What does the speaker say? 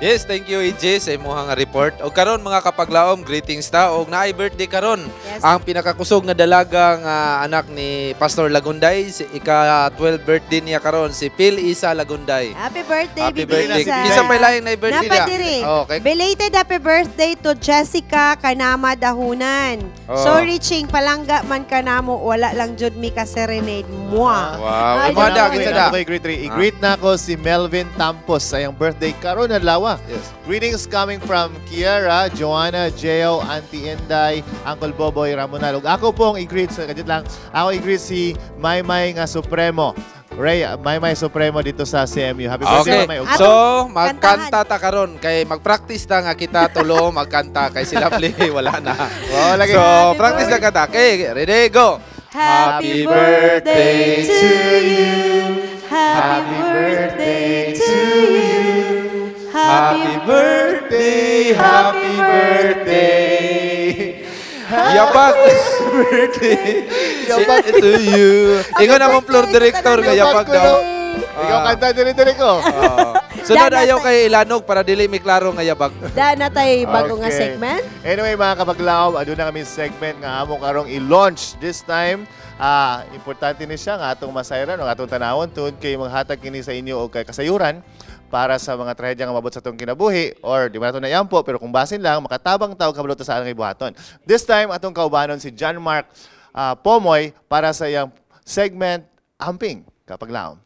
Yes, thank you, EJ, sa imong nga report. Og karon, mga kapaglaom, greetings ta og naay birthday karon. Ang pinakakusog nga dalaga nga anak ni Pastor Lagunday, si ika 12 birthday niya karon, si Phil Isa Lagunday. Happy birthday, Happy Bibi birthday. Isa. Kinsa pa'y laing na birthday Napa niya? diri. Okay. Belated happy birthday to Jessica Kanama Dahunan. Oh. Sorry, Ching, palangga man kanamo, wala lang jud mi ka serenade mo. Wow. Ay, Imo da, grabe. kinsa da? Ako i-greet rin. I-greet na ako si Melvin Tampos sa iyang birthday karon adlaw. Greetings coming from Kiera, Joanna, Jeo, Auntie Inday, Uncle Boboy, Ramonal. Ug ako pong i-greet, sa kadiyot lang, ako i-greet si Maymay nga Supremo. Ray, Maymay Supremo dito sa CMU. Happy birthday, Okay. Maymay. So, magkanta ta karon kay mag-practice ta nga kita tulo magkanta kay sila play wala na. Wow, lagi. So, practice na kanta. Okay, ready, go. Happy birthday to you. Happy birthday to you. Happy birthday, happy birthday. Yapag birthday Yapag. to you. Ingon na mong floor director nga yapag daw. Ikaw kanta diri-diri ko. Oo. Sunod Dana ayaw kay Ilanog para dili mi klaro nga yabag. Da na tayo bago nga segment. Anyway, mga kapaglaom, aduna kami segment nga amo karong i-launch this time. Importante ni siya nga atong masayran o atong tanawon tungod kay maghatag kini sa inyo og kay kasayuran para sa mga trahedya nga mabot sa atong kinabuhi or di man nato nayampo, pero kung basin lang makatabang tao kabalo ta sa anang ibuhaton. This time, atong kaubanon si John Mark Pomoy para sa iyang segment Amping Kapaglaom.